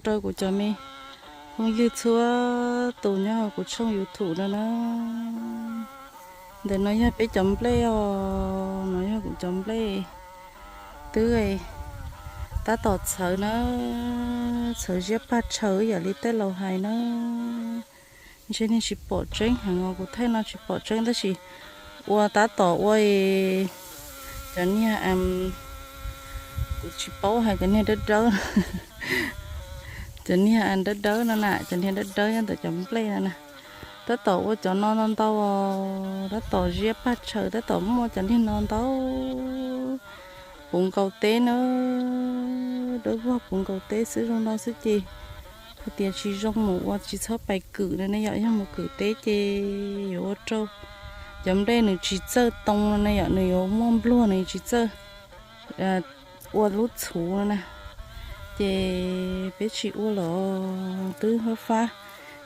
Rau kuv cov me phooj ywg txhua tus nyob hauv kuv tshooj YouTube no na. Ntawm no yog peb cov nplej os, no yog kuv cov nplej twb tab tom txhawv na, txhawv ziab pag tshaw ib yam li tej laus hais na. Ntshe nej tsis pom tseeb heev os, kuv thaij no tsis pom tseeb tab sis ua tab tom ua cov niag, kuv tsis paub hais cov niag dawb dawb, cov niag dawb dawb no na, cov niag dawb dawb nyob ntawm cov nplej no na. Tab tom ua cov no ntau ntau, tab tom ziab pag tshaw, tab tom muaj cov niag no ntau. Puv nkaus teb na, dawb vog puv nkaus teb xwb, zoo no xwb ces hais tias tsis zoo mus ua tsis txhob pais kwm no ne yom, yog mus kwm teb ces yuav ua rau cov nplej nws tsis txawj too no ne yom, nws yuav muaj npluag nws tsis txawj ua lub txhuv no na. Ces peb tsis ua los twb hab fab,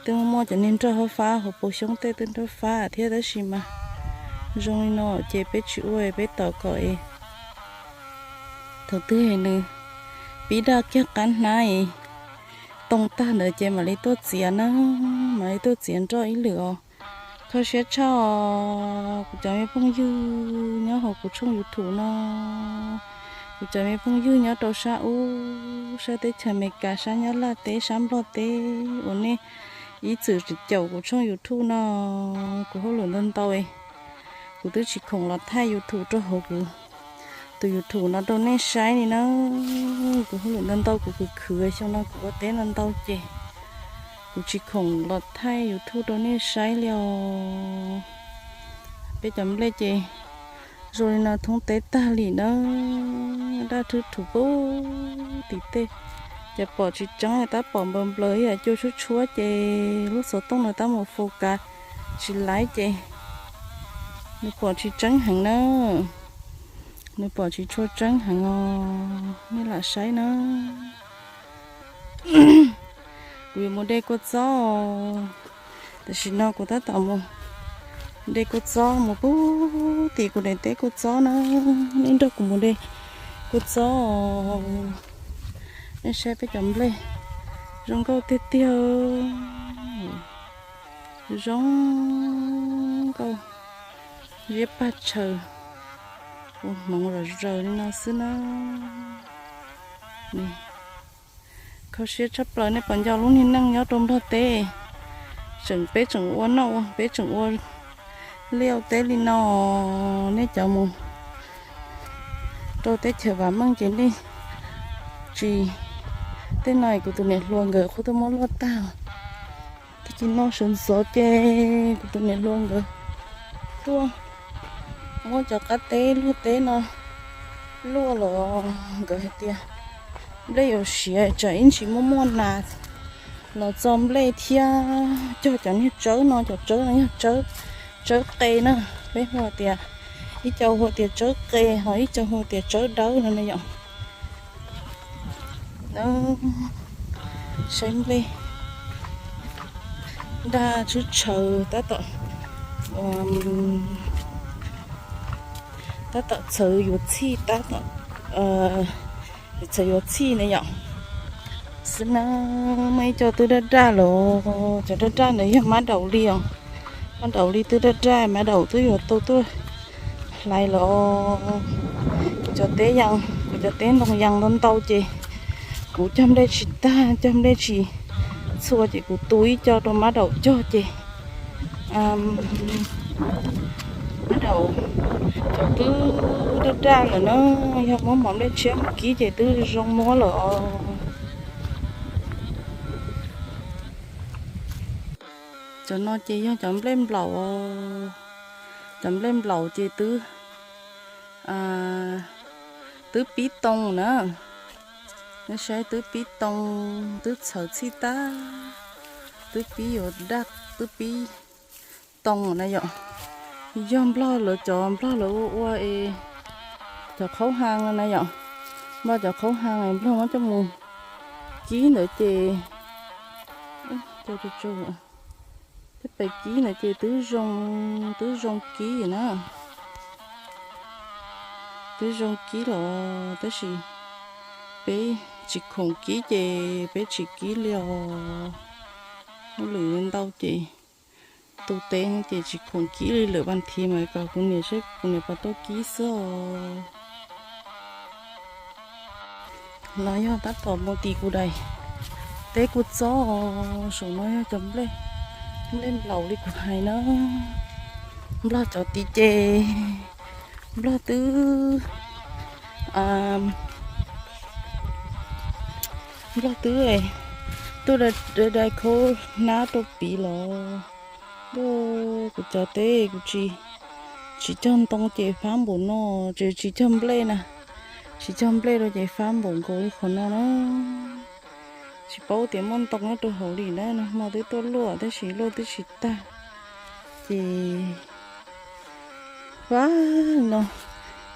twb muaj cov niag nroj hab fab hauv paus xyoob tej twb nroj fab thiab tab sis mas zoo li no ces peb tsis ua, peb tos kom thaum twg nws pib daj kiag qab hnab es too tag ntawd ces mam li tuaj txiav na, mam li tuaj txiav nroj ib lwm os. Kho siab tshaj os kuv cov me phooj ywg nyob hauv kuv tshooj YouTube no, kuv cov me phooj ywg nyob rau sab ub, sab teb chaws Amelikas, sab Nyab Laj teb, sab Nplog teb uas nej ib txwm caum kuv tshooj YouTube no. Kuv hauj lwm ntau ntau, kuv twb tsis khoom los thaij YouTube rau hauv kuv tus YouTube no rau nej saib li na. Kuv hauj lwm ntau ntau, kuv khwv khwv xyoo no kuv ua teb ntau ntau ces kuv tsis khoom los thaij YouTube rau nej saib li os. Peb cov nplej ces zoo li no thoob teb tag li na, daj thwb thuv pub tim tej. Ces pom tsis tseeb, tab pom nplaws nplaws ib yam cua tshuab tshuab ces lub xov tooj no tab mus focus tsis laiv ces nws pom tsis tseeb heev na, nws pom tsis tshua tseeb heev os, nej lam saib na. Kuv yuav mus de kua txob, tam sim no kuv tab tom mus de kua txob mus pub tim kuv daim teb kua txob na, nej nrog kuv mus de kua txob. Nej saib peb cov nplej zoo nkauj tiag tiag, zoo nkauj, ziab pag tshaw, ua hmoov zom zaws li no xwb na. Kho siab tshaj plaws, nej puas nco lub niag neej nyob rau Nplog teb, tseem peb tseem ua noj, peb tseem ua liaj teb li no. Nej cov mus rau teb chaws vam meej ces nej tsis, tej no kuv tus niam hluas nkawd qhuav tuaj muab luaj tag. Tag kis no sawv ntxov ces kuv tus niam hluas nkawd tuaj muab cov qab teb luaj teb no luaj los nkawd hais tias nplej yuav siav tsam ib ntsis muaj muaj nas los txo nplej thiab cog cov niag tsawb no, cov tsawb no yog tsawb qe na, peb hu tias, ib co hu tias tsawb qe ho ib co hu tias tsawb dawb no na yom. Saib nplej daj tswb tshaws tab tom, tab tom txhawv yuav txhij tab tom, txhawv yuav txhij na yom. Xwb na, muaj ib co twb daj daj lawm, cov daj daj ntawd yog mab daum li os. Mab daum li twb daj daj, mab daum twb yuav tau tuaj hlais lawm. Kuv cov teb yas, kuv cov teb ntoo yas ntau ntau ces kuv cog nplej tsis tag, cog nplej tsis txhua ces kuv tu ib co rau mab daum cog ces mab daum cov twb daj daj lawm na, yog muab mov nplej tshiab mus kib ces twb zoo muab lawm os. Cov no ces yog cov nplej nplaum os. Cov nplej nplaum ces twb, twb pib too na. Nej saib, twb pib too, twb txhawv txhij tag, twb pib yuav daj, twb pib too na yom. Yog nplog lawv, cov nplog lawv ua ua es cov qhaub hau na yom. Nplog cov qhaub hau, nplog muab coj mus kib ntawd ces, coj pem kib ntawd ces twb zoo, twb zoo kib na. Twb zoo kib los tab sis peb tsis khoom kib ces peb tsis kib li os. Hauj lwm ntau ces tu teb ces tsis khoom kib li lawm. Vas thiv mas kom kuv niam seb kuv niam puas tau kib xwb os. No yog tab tom mus tim kuv daim teb kuj txob. Saum no yog cov nplej, nplej nplaum li kuv hais na. Nplog cov tid ces nplog twb, nplog twb tuaj dai khaub hnab rau piv los. Ntuj, kuv cov teb kuv tsis, tsis cog ntoo ces fab npaum no, tsis, tsis cog nplej na, tsis cog nplej rau ces fab npaum nkaus li qhov no na. Tsis paub tias muaj ntoo nyob rau hauv li na, nag hmo twb tuaj luaj tab sis luaj twb tsis tag. Ces fab no,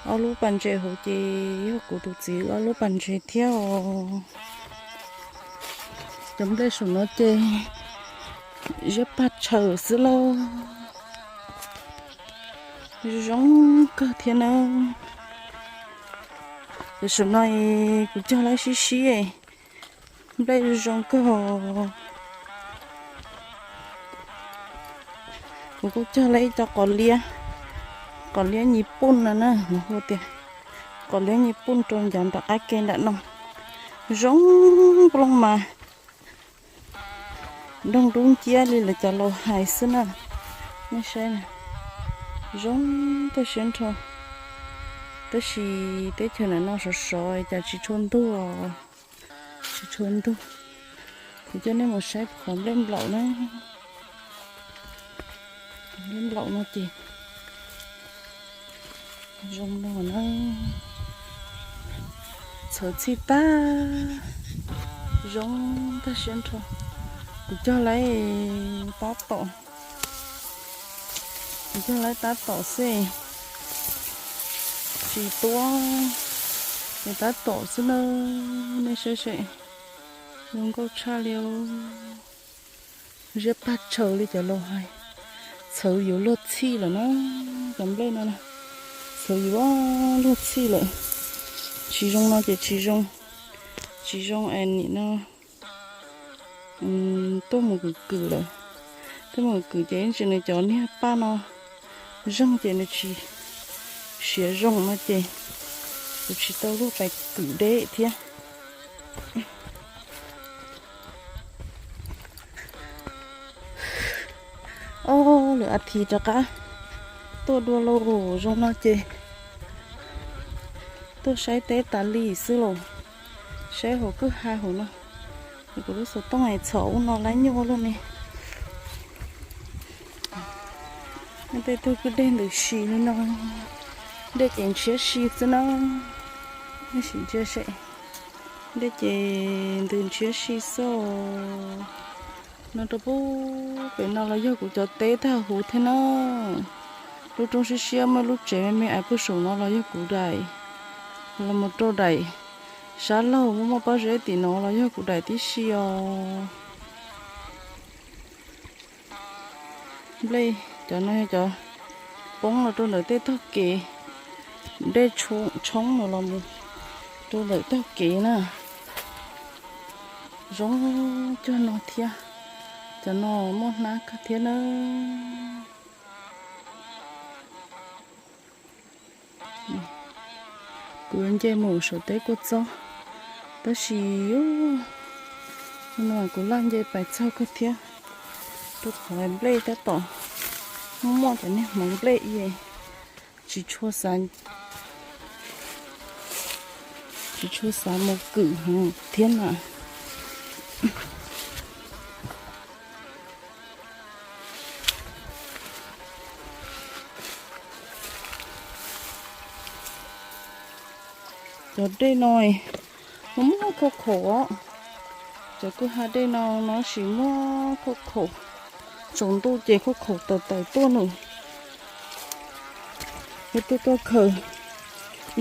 ob lub pas ntses hauv ces yog kuv tus txiv ob lub pas ntses thiab os. Cov nplej saum no ces ziab pag tshaws xwb lauj. Zoo zoo kawg thiab na. Ces saum no kuv cog laib sib sib, nplej zoo zoo kawg. Kuv kuj cog laib ib co qos liab, qos liab nyis puj no na, nws hu tias qos liab nyis puj rau ncov nram qab ke nram no. Zoo nplooj mas nrog dub nciab li lawv cov laus hais xwb na. Nej saib, zoo tag siab nrho. Tab sis teb chaws ntawm no sov sov cas tsis tshua ntug, tsis tshua ntug. Kuv coj nej mus saib qhov nplej nplaum na. Nplej nplaum no ces zoo no na. Txhawv txhij tag, zoo tag siab nrho. Kuv cog laib tab tom, kuv cog laib tab tom xwb, tsis tuab, es tab tom xwb na. Nej saib seb, zoo nkauj tshaj li. Ziab pag tshaws li cov laus hais, txhawv yuav luag txhij lawm na. Cov nplej no na, txhawv yuav luag txhij lawm. Tsis zoo no ces tsis zoo, tsis zoo es nim no tuaj mus kwm kwm lawm. Tuaj mus kwm kwm ces ib ntsis nws cov niag paj no zeeg ces nws tsis siav zoo no ces kuv tsis tau luag pais kwm deb thiab. Ob lwm a thiv rov qab tuaj dua lauj, zoo no ces tuaj saib teb tas li xwb lauj. Saib hauv kwj ha hauv no, kuv lub xov tooj es txhom ub no lab nyuaj luaj ne. Tej tug kwj deg ntws si li no, dej ces ntshiab si xwb na. Nej sim ntsia seb, dej ces ntws ntshiab si xwb. No rau pub pem no los yog kuv cov teb tag huv thiab na. Lub roob siab siab muaj lub tsev me me ais puag saum no los yog kuv daim, los mus rau daim sab laug muaj muaj pob zeb tim no los yog kuv daim tib si os. Nplej cov no yog cov poob los rau ntawm tej tog kev, dej tshoob no los mus rau ntawm tog kev na. Zoo cog no thiab, cov no muaj hnab kawg thiab na. Kuv yuav nce mus saum teb kua txob, tab sis no kuv laj nce pais txog kawg thiab, rau qhov nplej tab tom muaj muaj cov niag hmoov nplej, tsis tshua xav, tsis tshua xav mus kwm thiab na. Cov dej no muaj muaj khaub khaum os. Cov kwj ha dej no no sis muaj khaub khaum, tsaus ntuj ces khaub khaum tawm tawm tuaj nws. Yog tuaj tuaj khaws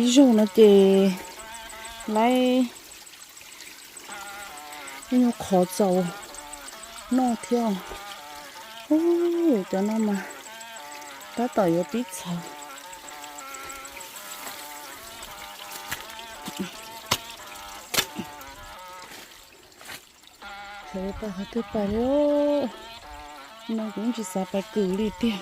ib zaug no ces laib ib nyuag qhov txaus noj thiab. Ub, cov no mas tab tom yuav pib txhawv. Tau qhov twg pais li, no kuv tsis xav pais kwm li tiag.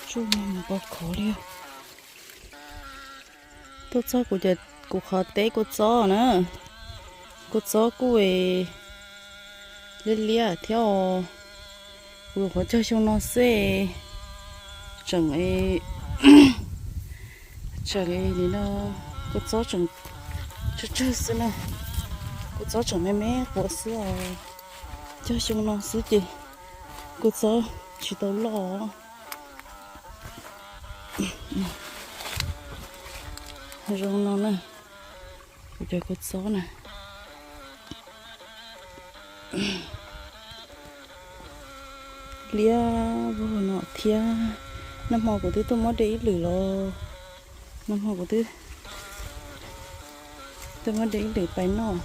Tsuj mus pov khov li. Tuaj txog kuv ces kuv qhov teb kua txob na, kua txob kuj liab liab thiab os. Kuv qhuav cog xyoo no xwb, tseem, tseem li no, kua txob tseem tsawg tsawg xwb na, kua txob tseem me me quav xwb os. Cog xyoo no xwb ces kua txob tsis tau loj. Zoo no na, kuv cov kua txob na. Liab vog no thiab. Nag hmo kuv twb tuaj muab de ib lwm los, nag hmo kuv twb tuaj muab de ib lwm pais noj.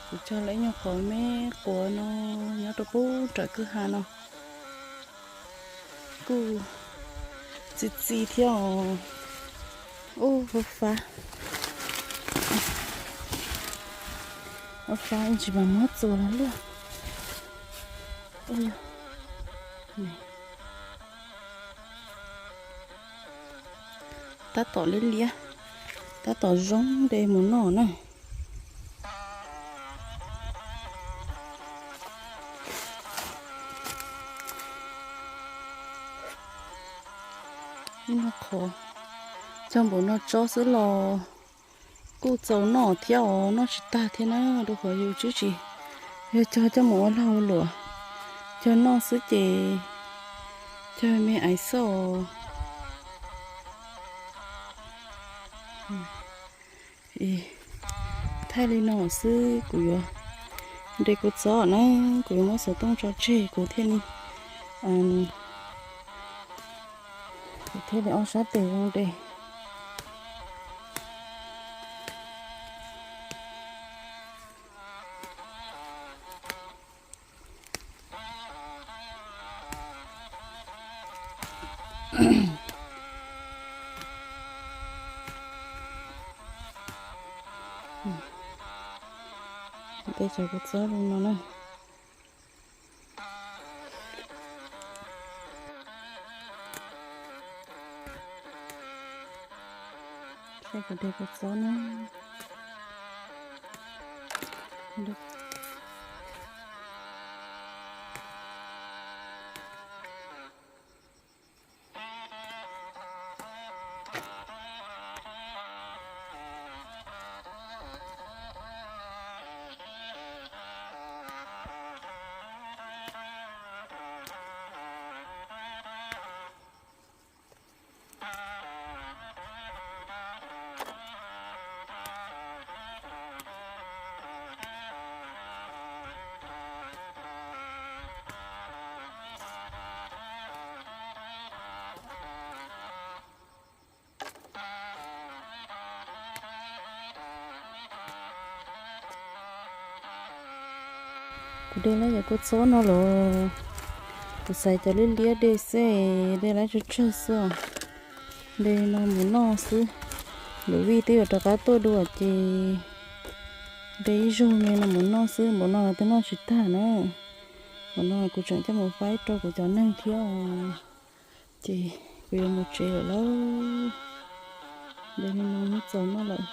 Kuv cog lawv ib nyuag qhov me quav no nyob rau pub nram kwj ha no. Kuj txi txi thiab os. Ub, ua fab, ua fab tsis mas muab txuas los luaj. Tab tom liab liab, tab tom zoo de mus noj na. Ib nyuag qhov cog npaum no tso xwb los kuj txaus noj thiab os, noj tsis tag thiab na, rau qhov yus twb tsis yog cog coj mus ua lag ua luam, cog noj xwb ces cog me aiv xwb os. Thaij li no xwb, kuv yuav de kua txob na, kuv yuav muab xov tooj tso tseg kuv thiaj li, kuv thiaj li ob sab tes zoo de. De cov kua txob zoo no na. Saib kuv de kua txob na. Kuv de lawv cov kua txob no los, kuv xaiv cov liab liab de xwb, de lawv tsawg tsawg xwb os. De no mus noj xwb, lwm vij twb yuav rov qab tuaj dua ces de ib zaug me no mus noj xwb, npaum no los twb noj tsis tag na. Npaum no kuv tseem coj mus faib rau kuv cov neeg thiab os. Ces kuv yuav mus tsev lawm lauj. De li no txaus noj lawm.